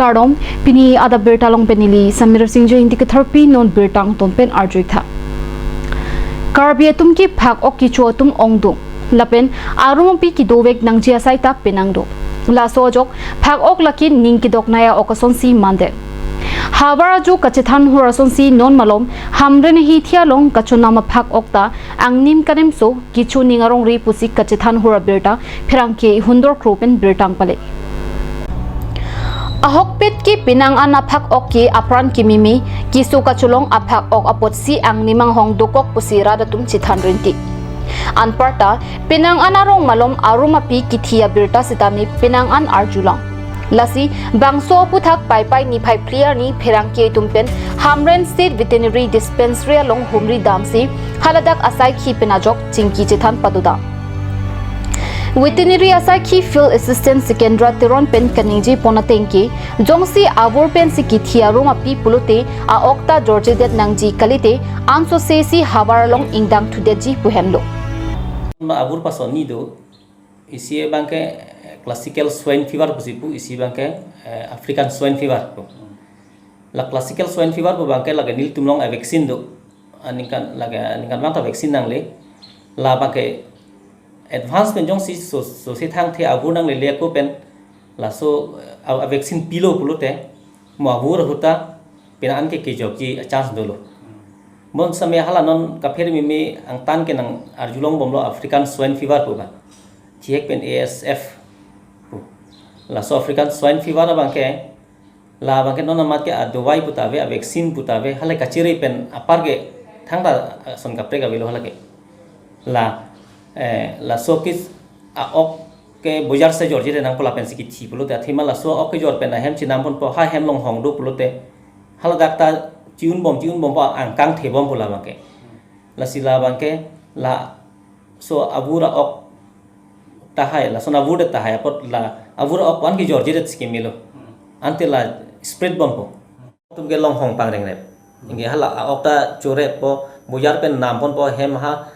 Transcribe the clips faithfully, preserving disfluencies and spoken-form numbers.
Kardom, pini adap birta along pen neli Samir Singh John Ingti Ketharpi, non birta angton pen arjuitha. Karbi atum ke phak-ok kecho atum ongdung. Lapen arum api kedovek nangji asai ta penang do. Laso ajok phak-ok lake ning kedoknei a-ok asonsi mandet. Havar ajo kachethan hur asonsi non malom Hamren ahithi along kachonam aphak-ok ta angnim kanemso kecho ning arong ri pusi kachethan hur abirta pherangke hundor kro pen birta nangpale. Ahokpet ke penang an aphak-ok ke apran kememe, keso kacholong aphak-ok apotsi angnim anghong dokok pusi rat atum chethan rinti. Anparta penang an arong malom arum api kethi abirta sitame penang an arjulang. Lasi bangso aputhak Paipai niphai phli arni pherangke atum pen Hamren State Veterinary Dispensary along humri damsi haladak asaikhi pen ajok chingki chethan padodam. Veterinary asaikhi Field Assistant Sikendra Teron pen kaningje pon ateng ke, jongsi avur pensi kethi arum api pulote a-ok ta jorjedet nangji kalite, ansose si havar along ingdang thudetji pu henlo. Ma avur pasonni do, isi abangke, eh, classical swine fever pusi pu, isi abangke, eh, African swine fever pu. La classical swine fever pu abangke lake nelitum along a-vaccine do. Aningkan lake, aningkanvang ta vaccine nangle. La abangke advance pen jongsi so, so si thangthe avur nanglele ako pen laso, eh, a, a-vaccine pilo pulote mo avur ahut ta penang an ke kejokji a-chance dolo. Bon sitame hala non kaphere meme angtan ke nang arjulong bomlo African swine fever pu ba. Chihek pen A S F pu. Laso African swine fever abangke, la abangke non amat ke adovai pu ta ave, a-vaccine pu ta ave, hala kachere pen apar ke thangta, eh, ason kaprek avelo hala ke. La, eh, laso kis a-ok ke bojar se jorjire nangpo lapensi kethi pulote athema laso ok kejor pen ahem chenam ponpo, ha hem along hong do pulote haladak ta chi-un bom, chi-un bompo, angkang the bompo la abangke. Lasi la abangke laso avur a-ok tahai, lason avur det tahai apot la avur a-ok an kejorjire si kemelo. Ante la spread bompo. Atum ke along hong pangrengrep. Anke hala a-ok ta choreppo, bojar pen nam ponpo, hem ha,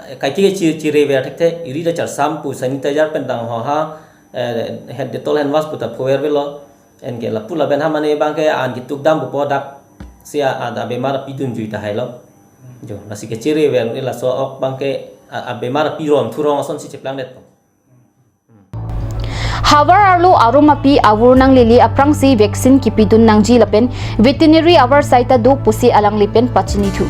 eh, kaike ke chi, chirever thekthe, iri ta charsam pu sanitizer pen dang ho ha, eh, hand, Dettol hand wash pu ta phover avelo. Anke lapu lapen ha mane abangke an ketuk dam pupo, dak si a, a, abemar pidun jui tahailo. Jo, lasi kechirever ni laso ok abangke a, abemar piron thurong asonsi cheplangdetpo. Havar arlo arum api avur nanglele aphrangsi vaccine kepidun nangji lapen veterinary avarsai ta do pusi alangli pen pachinithu.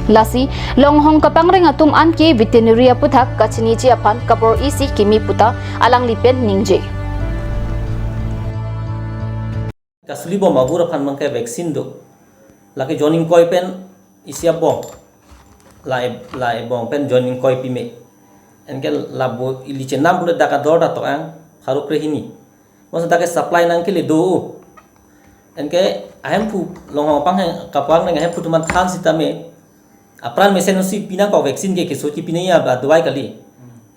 Lasi longhong kapangreng atum an ke veterinary aputhak kachiniji aphan kabor-isi keme puta alangli pen ningje. Kasuli bom avur aphan abangke vaccine do. Lake jon ingkoi pen isi abong. La e, la ebong pen jon ingkoi pime. Anke labo ili chenam pule dak ador ta tok-ang pharo krehini. Masa dak ke supply nangkele do. Anke ahemphu longhong pang he kapang nang ahemphu atum an than sitame. Apran mesen ahut si pinangkok vaccine ke, keso kepinangji adovai kali.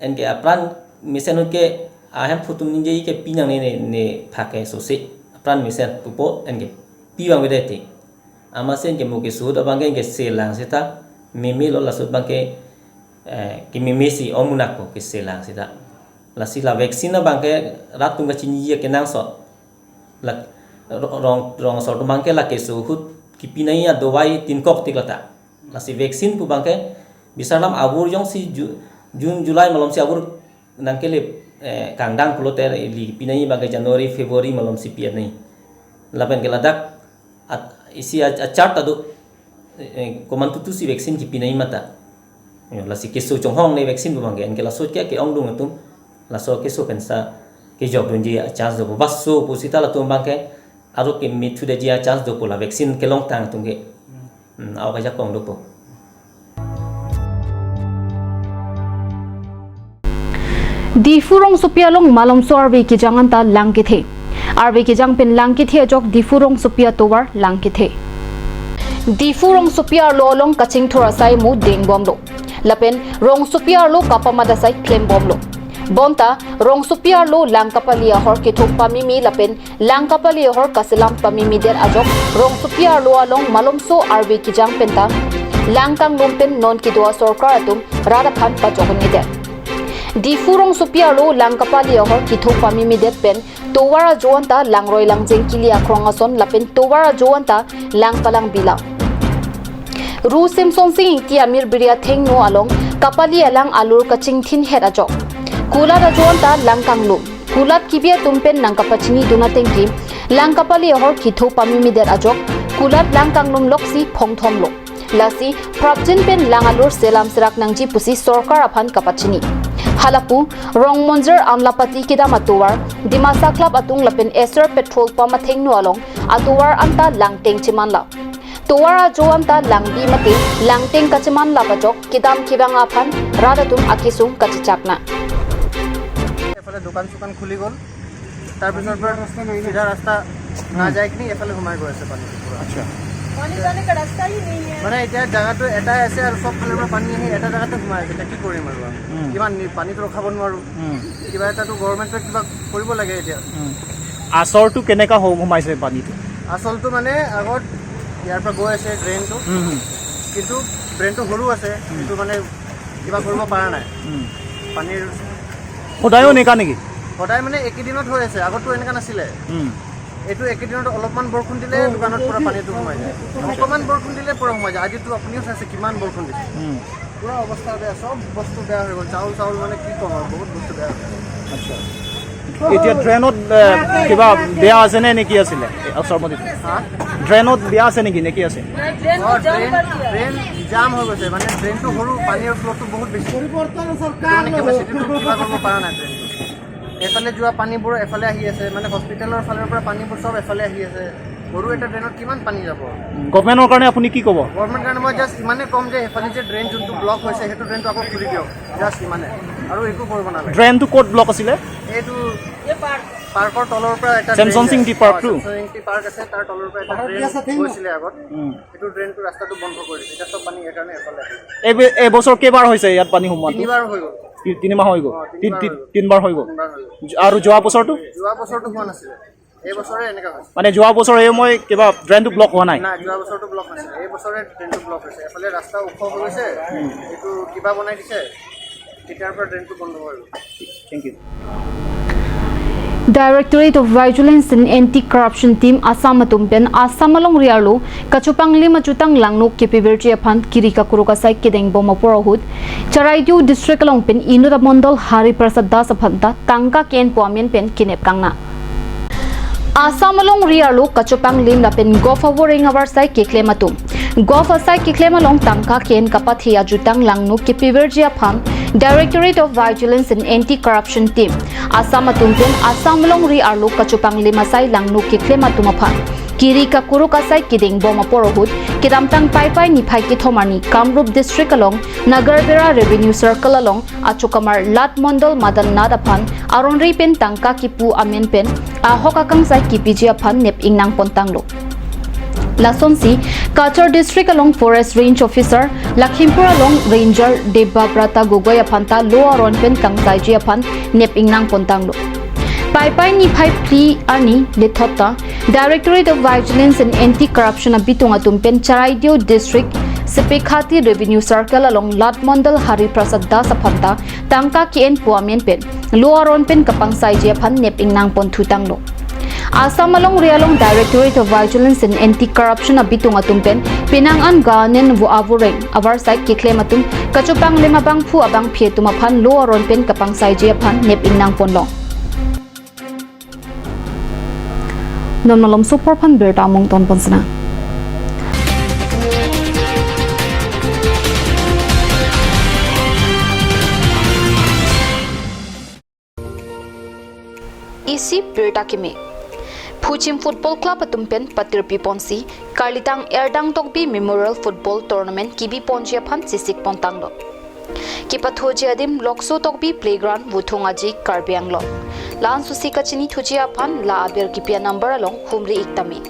Anke apran mesen ahut ke ahemphu atum ningje ke pinangne ne, ne phak ke sose. Apran mesen pupo anke pi abang beda te. Amatsi anke mo keso ahut abangke anke selang seta memelo, laso ahut abangke, eh, kememe si omunak ko keselang seta. Lasi la vaccine abangke rat atum kachiniji kenangsot. La ro-, rong, rong asor atum abangke la keso ahut kepinangji adovai tinkok tik lata. Lasi vaccine pu abangke bisar alam avur jongsi Ju-, June, July malomsi avur nangkele, eh, kangdang pulote ili pinangji abangke January, February malomsi pi-et nangji. Lapen ke ladak at, isi a, achart ta do, eh, komantutu si vaccine kepinangji mata. Yo, lasi keso chonghong ne vaccine pu abangke, anke laso ke ke-ongdung atum, laso keso pensi kejokdunji a-chance dopo. Baso pu seta latum abangke aro kemethu detji a-chance dopo la vaccine kelongtang atum ke. Hmm, a-ok ajakong dopo. Diphu rongsopi along malomso arve kejang anta lang kethe. Arve kejang pen lang kethe ajok Diphu rongsopi atovar lang kethe. Diphu rongsopi arlo along kachingthur asai mo deng bomlo. Lapen rongsopi arlo kapamat asai klem bomlo. Bonta rongsopi arlo lang kapali ahor kethom pameme lapen lang kapali ahor kaselam pamemedet ajok rongsopi arlo along malomso arve kejang penta lang kanglum pen non kedo asorkar atum rat aphan pachokun-edet. Diphu rongsopi arlo lang kapali ahor ketho pamimidet pen tovar ajo anta langroi langjeng kili akrong ason lapen tovar ajo anta lang palang bilang. Ru Semsonsing Ingti amir biri athengno along kapali alang alur kachingthin het ajok. Kulat ajo anta lang kanglum. Kulat kebi atum pen nangkapachini dun ateng ke lang kapali ahor ketho pamimidet ajok. Kulat lang kanglum loksi phongthom lo. Lasi prapjin pen lang alur selam serak nangji pusi sorkar aphan kapachini. Halapu Rongmonjir Amlapati kedam atovar, Dimasa Club atung lapen Esor petrol pump athengno along atovar anta langteng chemanla. Tovar ajo anta langbi mate langteng kachemanla ajok kedam kevang aphan rat atum akesung kachechakna. এফালে দোকান চোকান খুলি গ'ল, তাৰপিছৰ পৰা চিধা ৰাস্তা না যাই কিনি এফালে সোমাই গৈ আছে পানীটো পুৰা। अच्छा। पानी जाने का रास्ता ही नहीं है। মানে এতিয়া জেগাটো এটাই আছে আৰু চব ফালৰ পৰা পানী আহি এটা জেগাতে সোমাই আছে। এতিয়া কি কৰিম আৰু আমি? উম। কিমান নি- পানীটো ৰখাব নোৱাৰো। উম, কিবা এটাতো গভৰ্ণমেণ্টে কিবা কৰিব লাগে এতিয়া। উম। আচৰটো কেনেকা হো- সোমাইছে পানীটো? আচলটো মানে আগত ইয়াৰ পৰা গৈ আছে ড্ৰেইনটো, উম, উম, কিন্তু ড্ৰেইনটো সৰু আছে, সেইটো মানে কিবা কৰিব পৰা নাই। উম। পানীৰ সদায়ো এনেকা নেকি? সদায় মানে একেদিনত হৈ আছে, আগততো এনেকা নাছিলে। উম, এইটো একেদিনত অলপমান বৰষুণ দিলে দোকানত পুৰা পানীটো সোমাই যায়, অকণমান বৰষুণ দিলে পুৰা সোমাই যায়। আজিতো আপুনিও চাইছে কিমান বৰষুণ দিছে, উম। পুৰা অৱস্থা বেয়া, চব বস্তু বেয়া হৈ গ'ল। চাউল চাউল মানে কি ক'ম আৰু, বহুত বস্তু বেয়া হৈ গ'ল। আচ্ছা। এতিয়া ড্ৰেইনত এ, কিবা বেয়া আছে নে নেকি আছিলে? ওচৰ মতে হা? ড্ৰেইনত বেয়া আছে নেকি নেকি আছে? ट्रेन অ, को जाम ড্ৰেইন कर दिया। ড্ৰেইন জাম হৈ গৈছে, মানে ড্ৰেইনটো সৰু, পানীৰ ফ্ল'টো বহুত বেছি। মানে কেপাচিটিটো কিবা কৰিব পৰা নাই ড্ৰেইনটো। এফালে যোৱা পানীবোৰ এফালে আহি আছে, মানে হস্পিটেলৰ ফালৰ পৰা পানীবোৰ চব এফালে আহি আছে। সৰু এটা ড্ৰেইনত কিমান পানী যাব? গভমেণ্টৰ কাৰণে আপুনি কি ক'ব? গভৰ্ণমেণ্ট কাৰণে মই জাষ্ট ইমানে ক'ম যে সেইফালে যে ড্ৰেইন যোনটো ব্লক হৈছে, সেইটো ড্ৰেইনটো আকৌ খুলি দিয়ক, জাষ্ট ইমানে, আৰু একো কৰিব নালাগে। ড্ৰেইনটো ক'ত ব্লক আছিলে? এইটো ये पार्क। পাৰ্কৰ তলৰ পৰা এটা ছেমছন ড্ৰেইন চিং যায়। টি পাৰ্ক অ, টু। ছেমছন চিং টি পাৰ্ক আছে, তাৰ তলৰ পৰা এটা ড্ৰেইন গৈছিলে আগত। উম। সেইটো ড্ৰেইনটো ৰাস্তাটো বন্ধ কৰি দিছে, এতিয়া চব পানী সেইকাৰণে এফালে আহে। এইব- এইবছৰ কেইবাৰ হৈছে ইয়াত পানী সোমোৱাটো? তিনিবাৰ হৈ গ'ল। তি- তিনিমাহ হৈ গ'ল? অ, তি- তিনিবাৰ তি- হৈ গ'ল। তিনিবাৰ হৈ গ'ল? তিনিবাৰ হৈ গ'ল। আৰু যোৱা বছৰটো? যোৱা বছৰটো হোৱা নাছিলে, এই বছৰে এনেকা হৈছে। মানে যোৱা বছৰ এই সময় কিবা ড্ৰেইনটো ব্লক হোৱা নাই? নাই, যোৱা বছৰটো ব্লক নাছিলে, এই বছৰে ড্ৰেইনটো ব্লক হৈছে। এফালে ৰাস্তা ওখ হৈ গৈছে, এইটো কিবা বনাই দিছে, তেতিয়াৰ পৰা ড্ৰেইনটো বন্ধ হৈ গ'ল। Thank you. Directorate of Vigilance and Anti-Corruption Team Assam atum pen Assam alongri arlo kachopanglim ajutang langno kepivirji aphan kiri kakuruk asai kedeng bom apor ahut Charaideo district along pen inut amondol Hari Prasad Das aphan ta tangka ke-enpo amen pen kenep kangna. Assam alongri arlo kachopanglim lapen golf avoreng avarsai keklem atum, golf asai keklem along tangka ke-en kapathe ajutang langno kepivirji aphan Directorate of Vigilance and Anti-Corruption Team Assam atum pen Assam alongri arlo kachopanglim asai langno keklem atum aphan kiri kakuruk asai kedeng bom apor ahut kedamtang Paipai niphai kethom arni Kamrup district along Nagarbera Revenue Circle along achokamar Lat Mondol Madan Nath aphan aronri pen tangka kipu amen pen ahok akangsai kipiji aphan nep ingnang pontanglo. Lasonsi Cachar district along Forest Range Officer, Lakhimpur along Ranger Debbabrata Gogoi aphan ta lo aron pen kangsaiji aphan nep ingnang pontanglo. Paipai niphai phli arni lethot ta Directorate of Vigilance and Anti-Corruption abitung atum pen Charaideo district Sepekhati Revenue Circle along Lat Mondol Hari Prasad Das aphan ta tangka ke-enpo amen pen lo aron pen kapangsaiji aphan nep ingnang ponthu tanglo. Assam alongri along Directorate of Vigilance and Anti-Corruption abitung atum pen penang an ganen vo avoreng avarsai keklem atum kachopanglim abangphu abangphi atum aphan lo aron pen kapangsaiji aphan nep ingnang ponlong. Non malom sopor phan birta among ton ponsina. Isi birta keme. Phuchim Football Club atum pen patirpi ponsi karlitang Erdang Tokbi Memorial Football Tournament kebi ponji aphan chesik pontanglo. Kepathoji adim Lokso Tokbi Playground, Vuthung Aji, Karbi Anglong. La-an susi kachini thuji aphan la aber kipi anumber along humri ik tame.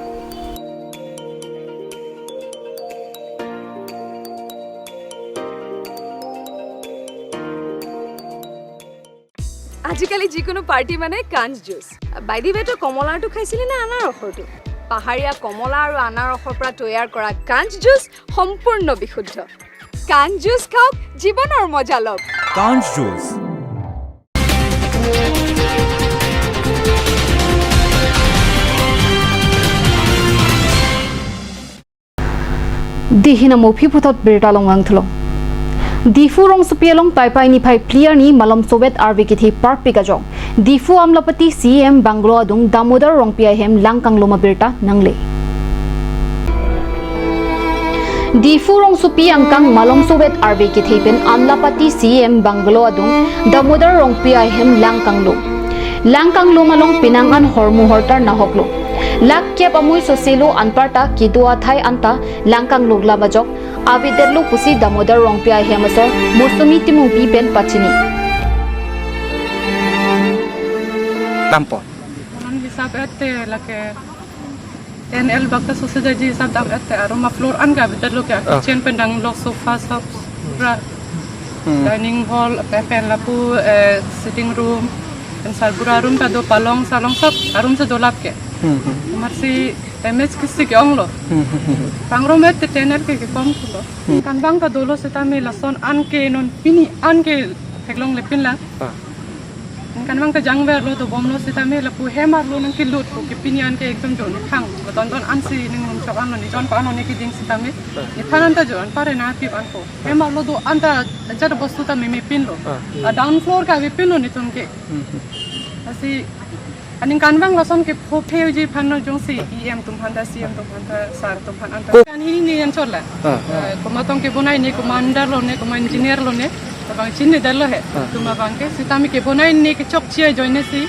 আজিকালি যিকোনো পাৰ্টি মানে কাঞ্চ juice. By the ৱে, তই কমলাৰটো খাইছিলি নে আনাৰসৰটো? পাহাৰীয়া কমলা আৰু আনাৰসৰ পৰা তৈয়াৰ কৰা কাঞ্চ জুচ সম্পূৰ্ণ বিশুদ্ধ। কাঞ্চ জুচ খাওক, জীৱনৰ মজা লওক। কাঞ্চ juice, Dei hin amo aphi puthot birta along vangthulo. Diphu rongsopi along Paipai niphai phli arni malomso vet arve kethe parpik ajok Diphu Amlapati C M bungalow adung Damodar Rongpi ahem lang kanglum abirta nangle. Diphu rongsopi angkang malomso vet arve kethe pen Amlapati C M bungalow adung Damodar Rongpi ahem lang kanglum. Lang kanglum along penang an hormu hortar nahoklo. Lak kep amui soselo anparta kedo athai anta lang kanglum lam ajok avedetlo pusi Damodar Rongpi ahem asor Mosumi Timungpi pen pachini. Dampo. Konon hisab ette lake ten L bak ta sose jaji hisab dam ette arum afloor an ke avedetlo ke. Ah. Kitchen pen danglo, sofa sab pura. Hmm. Dining hall pe pen lapu, eh, sitting room, pen sarbura room ta do, palong salong sab arum si dolap ke. Hmm, hmm. Amatsi damage kisi ke-onglo. Hmm, hmm, hmm. Pangrum ette ten L ke kekom thulo. Hmm. Kan bang ta dolo setame lason an ke non pini an ke theklonglepin lang. Ah. Kan bang ta jangverlo dobomlo setame lapu hem arlo nangkelut ko ke pini an ke ekdom jo nithang. Beton ton ansi ning nung chok anlo, nijon ko anlo ne keding setame. Ah. Nithan anta jo an pare na pip an ko. Hem arlo do anta jat bostu ta memepinlo. Ah. A down floor ke avepinlo netum ke. Hmm, hmm. Lasi aningkan bang lason kepho pheuji aphan no jongsi E M atum aphan ta, C M atum aphan ta, sir atum aphan anta. Ko- Kan hini ni anchot la. Ah. Eh, komat tong kebonai ne, komat under lo ne, komat engineer lo ne, labang chinidetlo he. Ah. Atum abang ke, setame kebonai ne kechokche ajoine si,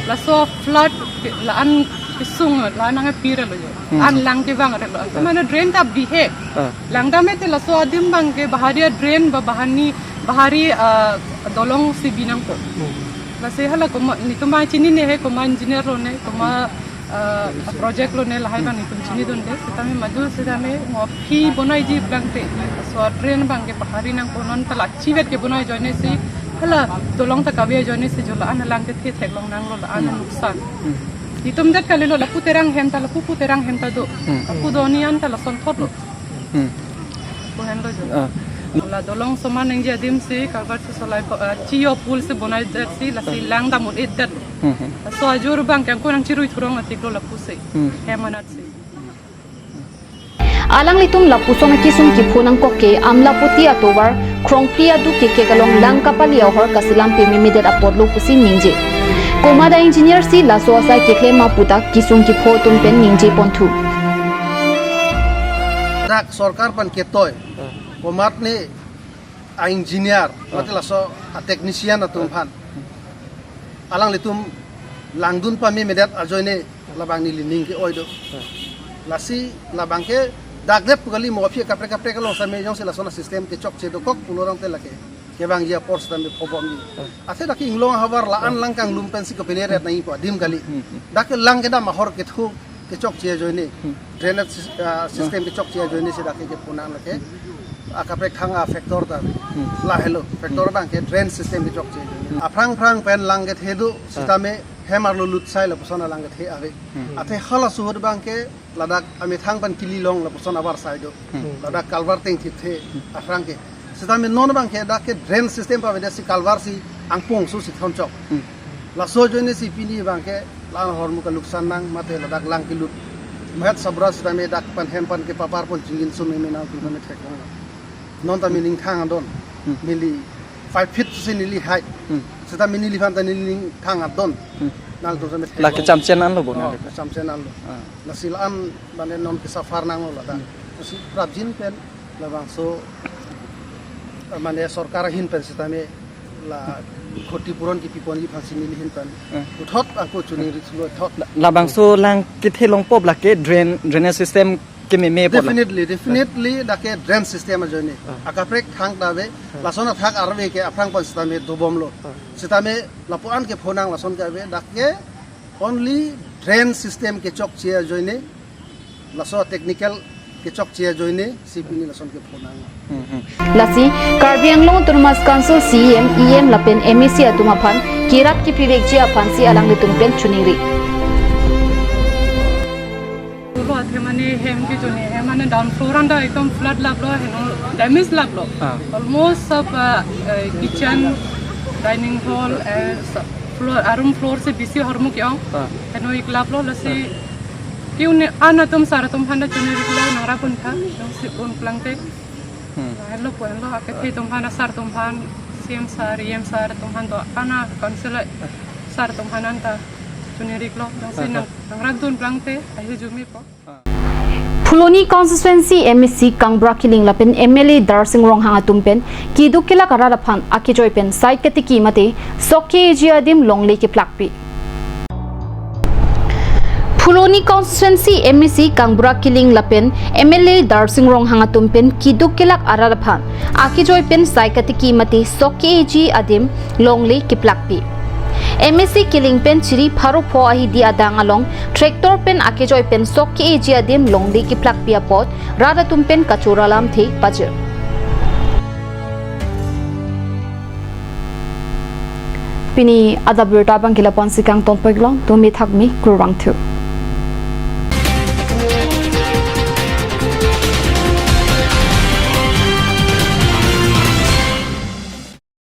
laso flood ke, la-an kesung, la-an nangpirlo jo. Hmm. An lang kevanglo. Ah. Mane drain ta bihe. Ah. Lang dam ette laso adim bang ke bahari drain ba bahani, bahari, ah, dolong si binangpo. Hmm. Lasi hala komat, netum abang chinine he, komat engineer lo ne, komat, ah, project lo ne, lahai abang netum chinidunde. Setame madu setame mo aphi bonaiji plangte. Laso drain bang ke bahari nangpo, non ta lachivet kebonai ajoine si, hala dolong ta kave ajoine si jo la-an lang kethe theklong nanglo, la-an Hmm. nuksan. Hmm. Netum det kalilo, lapu Terang hem ta, lapu pu Terang hem ta do. Hmm. Lapu do ni an ta lason thotlo. Hmm. Lapu henlo jo. Ah. La dolong soman nangji adim si, culvert si solai po, ah, chi-o pool si bonaidet si, lasi lang dam un-edet. Hmm, hmm. Laso ajur bang ke angko nangchirui thurong atiklo lapusi. Hmm. Hem anat si. Alanglitum lapuson akesung kepho nangkok ke Amlapati atovar Krongpli aduk kekek along lang kapali ahor kaselam pememedet apotlo pusi ningje. Komat a-engineer si laso asai keklem ma pu ta kesung kepho atum pen ningje ponthu. Dak sorkar aphan ketoi, komat ne a-engineer, Ah. mate laso a-technician atum Ah. aphan. Alanglitum langdun pamemedet ajoine labang neli ning ke-oi do. Ah. Lasi labang ke dakdet pu kali, mo aphi kaprek kaprek along setame jongsi lason a-system kechokche dokok pulo tangte lake kevangji apor setame phobomji. Ah. Athe dak inglong ahavar la-an Ah. lang kanglum pensi kopine ret nangji pu adim kali. Hmm, hmm. Dak ke lang kedam ahor kethu kechokche ajoine. Hmm. Drainage sys-, ah, system Ah. kechokche ajoine si dak ke kepho nang lake. A kaprek thang a-factor ta. Hmm. Lahelo. Factor Hmm. bang ke drain system kechokche ajoine. Hmm. Aphrang phrang pen lang kethe do, Ah. setame hem arlo lut asai lapuson alang kethe ave. Hmm. Athe hala suhut bang ke ladak amethang pen kili long lapuson abar asai do. Hmm. Ladak culvert tengthip the Hmm. aphrang ke. Setame non bang ke dak ke drain system pavedet si culvert si angpung su si thonchok. Hmm. Laso ajoine si pini bang ke la-an ahormu kaluksan nang mate ladak lang kelut. Mahet sabra setame dak pen hem pen kepapar pon chingin sum eme nangtum setame theklong nang. Non ta neli ning thang adon. Hmm. Neli five feet si neli height. Hmm. Setame neliphan ta neli ning thang adon. Hmm. Nangtum setame Lake theklong. Chamchen anlo bo Oh, nangtum. Chamchen anlo. Ah. Lasi la-an mane non ke-suffer nanglo ladak. Hmm. Lasi prapjin pen labangso, eh, mane sorkar ahin pen setame la khoti puron kipi ponji aphansi neli ahin pen. Hmm. Puthot angko chuning ritlo thot. La-, labangso lang kethe longpo lake drain, drainage system kememe po la. Definitely, definitely dak ke drain system ajoine. Hmm. A kaprek thang ta ave, Hmm. lason athak arve ke aphrang pen setame dobomlo. Hmm. Setame lapu-an kepho nang lason ke ave, dak ke only drain system kechokche ajoine, laso technical kechokche ajoine si pini lason kepho nang. Hmm, hmm. Lasi Karbi Anglong Autonomous Council C E M, E M lapen M A C atum aphan kerap kepivekji aphansi alanglitum pen choningri. Lo athe mane hem ke jone, hem mane down floor anta ekdom flood laplo, heno damage laplo. Ah. Almost sab, uh, uh, kitchen, dining hall, uh, sab floor, arum floor si bisi hormu ke-ong. Ah. Heno ik laplo, lasi Ah. Keu ne an atum sar atum aphan ta choniri lo nangrap un tha, jongsi un plangte. Hmm. Lahelo pu henlo, akethe atum aphan ta sar atum aphan, C M sar, E M sar atum aphan to an a council sar atum aphan anta choniri lo, jongsi nang, nangrap dun plangte, ahi jume po. Phuloni constituency M A C Kangbura Killing lapen M L A Darsing Ronghang atum pen keduk kelak arat aphan akejoi pen side katiki mate sok ke-eji adim longle keplakpi. Phuloni constituency M A C Kangbura Killing lapen M L A Darsing Ronghang atum pen keduk kelak arat aphan akejoi pen side katiki mate sok ke-eji adim longle keplakpi. M A C Killing pen chiri pharo pho ahidi adang along tractor pen akejoi pen sok ke-eji adim longle keplakpi apot rat atum pen kachoro alamthe pajir. Pini adap abirta abang ke lapu-ansi kangton pek long, tumi thakmi, kurvangthu.